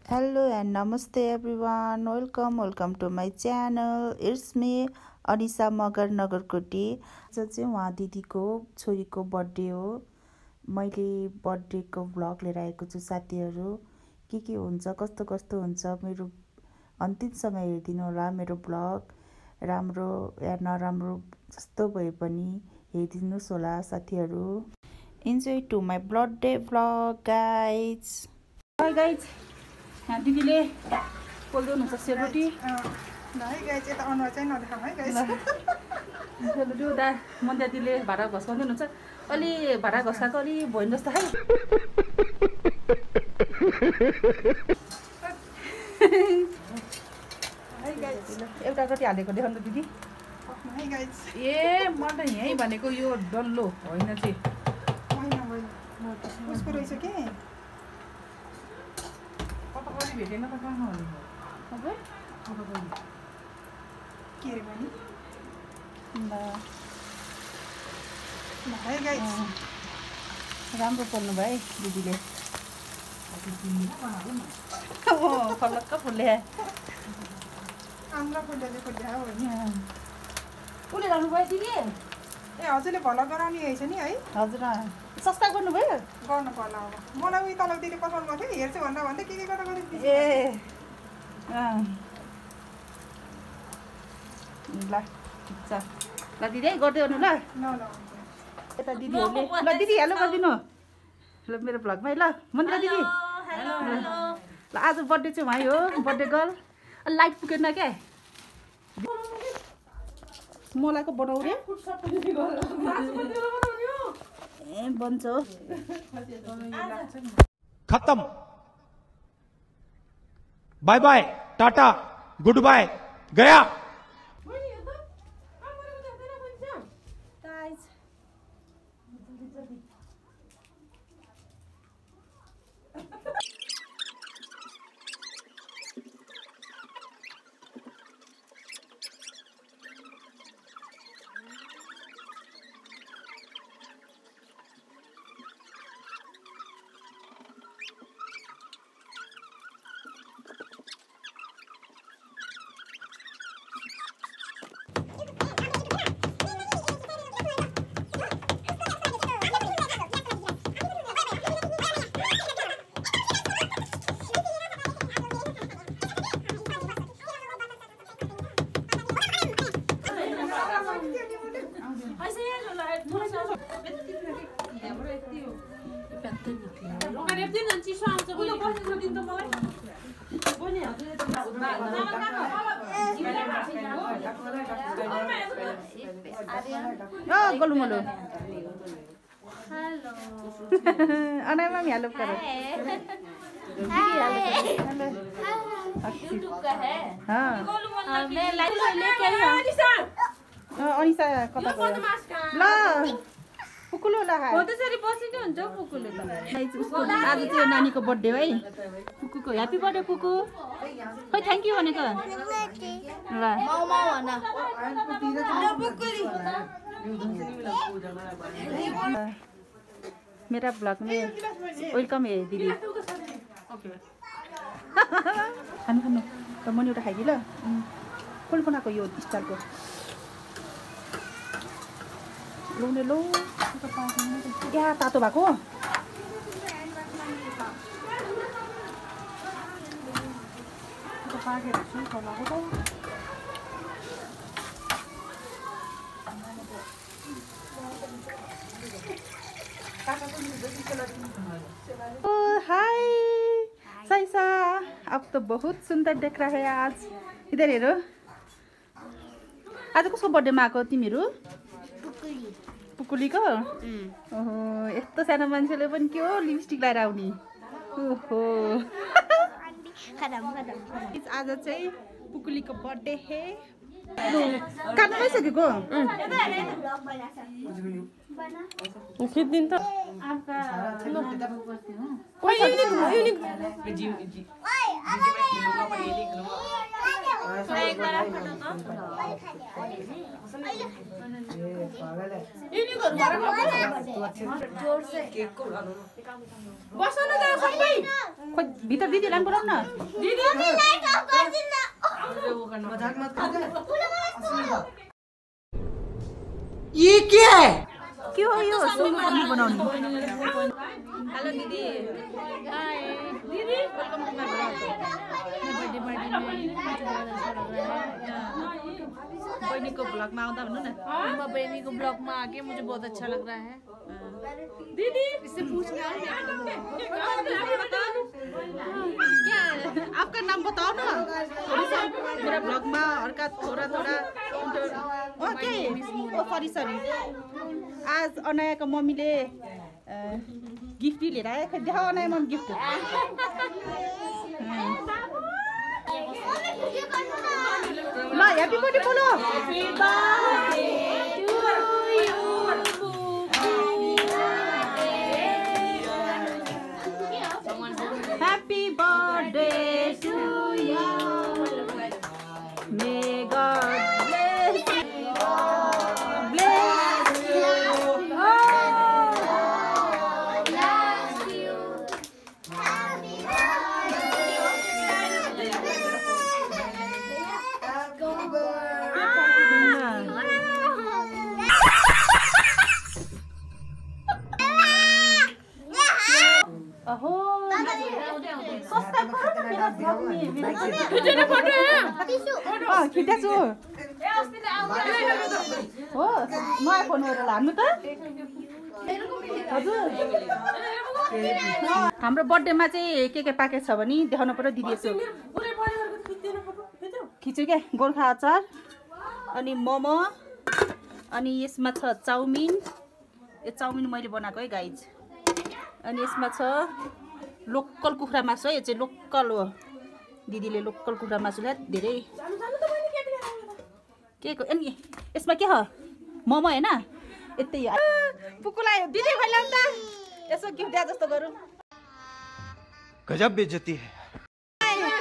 Hello and namaste everyone. Welcome to my channel. It's me Anisa Magar Nagarkoti. आज चाहिँ उहाँ दिदीको छोरीको बर्थडे हो. मैले बर्थडेको भ्लग लिएर आएको छु साथीहरु. के हुन्छ कस्तो हुन्छ मेरो अन्तिमसम्म हेरिदिनु होला. मेरो भ्लग राम्रो या नराम्रो जस्तो भए पनि हेरिदिनुस् होला साथीहरु. Enjoy to my birthday vlog guys. Hi guys. यहाँ दिदीले पोल्दै हुनुहुन्छ सेलरोटी ल है गाइस यता अनुहार चाहिँ नदेखाऊ है गाइस सेलरोटी उता मन्दिर दिदीले भाडा घस्काउँदै हुनुहुन्छ अलि भाडा घस्काएको अलि भइन जस्तो है है गाइस एउटा रोटी हालेको देखाउनु दिदी है गाइस ए म त यही भनेको यो डल्लो होइन चाहिँ होइन उसको रहेछ के कता भेटेन त कहाँ हो अब के रे बनी ल है गाइस राम्रो पोल्नु भयो दिदीले फलक्क फुल्ले आन्द्रा फुल्ले हो नि उसले लानु भयो दिदी ए हजुरले भला गराउने हैछ नि है हजुर सस्ता गर्नुभयो गर्नु पर्ला अब मलाई उही तलब दिदी पठाउनु गर्थ्यो हेर्छु भन्दा के गर्दा गरिदिन्छ ए ल ठिक छ ल दिदी गर्दै गर्नु ल ल यता दिदीहरूले ल दिदी हेलो गरिदिनु ल मेरो भ्लगमै ल मन्दिरा दिदी ल आज बर्थडे चाहिँ भाइ हो बर्थडे गर्ल लाइट पुगेन क्या मलाई को बनाऊ रे ए बन्छ हो खत्म bye bye tata goodbye गया गोलू मोलू अनाय मम्मी हेलो करो अनिसा कता ल पुकुलो ल आज चाहिँ नानीको बर्थडे है पुकुको ह्यापी बर्थडे पुकु खै थ्याङ्क यू भनेको ल मेरा ब्लग में वेलकम है दिदी खानु खानु त म एउटा खाइदिए ल कसले बनाएको यो स्टाइलको लौने लौ क्या तातो भएको हाय साइसा अब तो बहुत सुंदर देख रहा है आज इधर हेरो आज कसको बर्थडे मा आको तिमीहरु पुकुलीको ओहो यस्तो सानो मान्छेले पनि के हो लिपस्टिक लगाएर आउने ओहो आज चाहिँ पुकुलीको बर्थडे हे काट्नु भइसकेको खिच्दिन त भित्र दिदीलाई बोलाऊ न। ये क्या है? के हो यो सुँगुर बनाउनु? हेलो दीदी। हाय दीदी, वेलकम टू माय ब्लॉग। मैं बर्थडे पार्टी में मुझे बहुत अच्छा लग रहा है। बहिनीको ब्लगमा आउँदा भन्नु न। मैं बहनी को ब्लॉग में आके मुझे बहुत अच्छा लग रहा है। दीदी इससे पूछना है क्या आपका नाम बताओ ना मेरा ब्लॉग में और का थोड़ा ओके सॉरी आज अनाया का मम्मी ले गिफ्ट लिएर आए खै देखाऊ अनाया मम्मी गिफ्ट ल ह्यापी बर्थडे बोलो Happy birthday to you. May God bless you. Bless you. Oh, bless you. Happy खिच्दैछु हो नयाँ फोन गरेर हान्नु त हजुर हाम्रो बर्थडेमा चाहिँ के पाकेको छ भने देखाउनु पर्यो दिदी यसो खिच्यो क्या गोर्खा अचार अनि मोमो अनि यसमा छ चाउमिन यो चाउमिन मैले बनाएको है गाइज अनि यसमा छ लोकल कुखुरा मासु है यो चाहिँ लोकल हो दिदीले लोकल कुखुरा मासु ल्याए धेरै के को अनि यसमा के हो मोमो हैन यतै पुकुलाई दिदी खैला त यसो गिफ्ट दिए जस्तो गरौँ गजब बेइज्जती है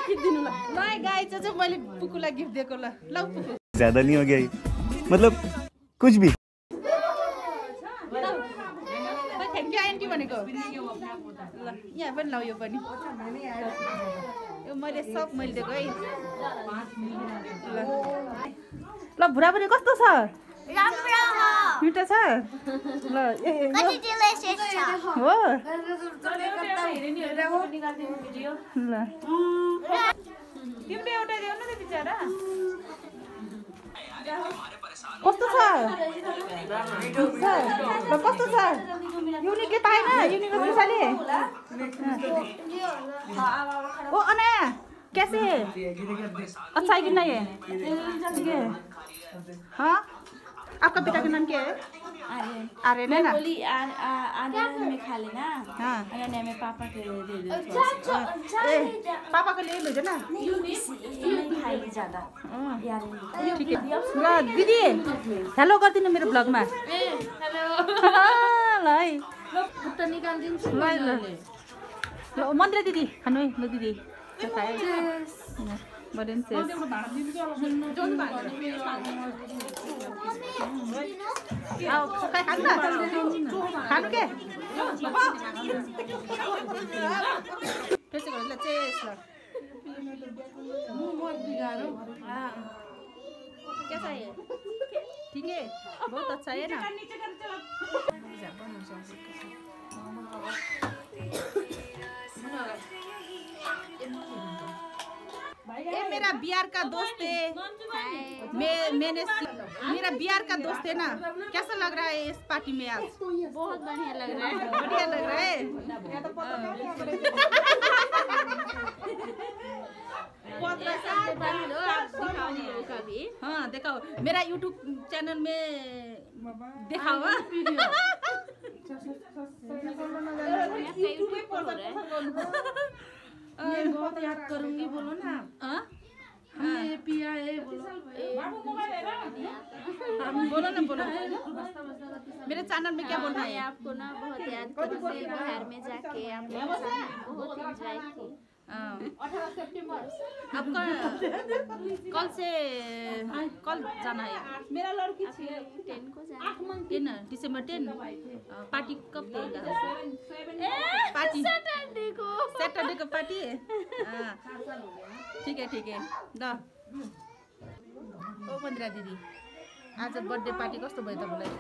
खिच्दिनु ल ल गाइस चाहिँ मैले पुकुलाई गिफ्ट दिएको ल ल पुकु ज्यादा नहीं हो गया मतलब कुछ भी थ्याङ्क यू आन्टी भनेको ल यहाँ पनि ल यो पनि यो मैले सब मैले दिएको है ल भुराबुरी कस्तो छ राम्रो हो मिठो छ ल कति डिलिसियस छ हो ल तिमीले एउटा देऊ न त बिचारा कस्तो छ ल कस्तो छ युनिक के पाएन युनिक पैसाले ओ अनाया कैसे है अच्छा है कि नहीं है ठीक है हाँ आपका बेटा का नाम क्या है आर्यन है ना बोली आर्यन में खा लेना हाँ अनन्या में पापा के लिए दे दे ए पापा को ले लो ना खाएगी ज्यादा ठीक है ल दिदी हेलो गरिदिनु मेरो ब्लगमा हेलो ल है खुट्टा निकालिदिन्छु ल ल ल मन्दिर दिदी खानु है ल दिदी बरेन सेस आओ खानु न खानु के त्यसो गरेर ल चेस ल कैसा है ठीक है बहुत अच्छा है ना ये मेरा बिहार का दोस्त है मैंने मेरा बिहार का दोस्त है ना कैसा लग रहा है इस पार्टी में आज बहुत बढ़िया लग रहा है बढ़िया लग रहा है हाँ दिखाओ मेरा YouTube चैनल में दिखाओ बहुत याद करूंगी बोलो ना हमने पिया है बोलो ना बोलो मेरे चैनल में क्या बोलना है आपको ना बहुत याद करूंगी बिहार में जाके आप लोग बहुत एंजॉय की 18 सितंबर अब कल जाना है? मेरा लड़की 10 को जाना 10 दिसंबर 10 पार्टी कब देगा? पार्टी सैटरडे को पार्टी है। ठीक है ल ओ मन्दिरा दिदी आज बर्थडे पार्टी कस्तो भयो तपाईँलाई?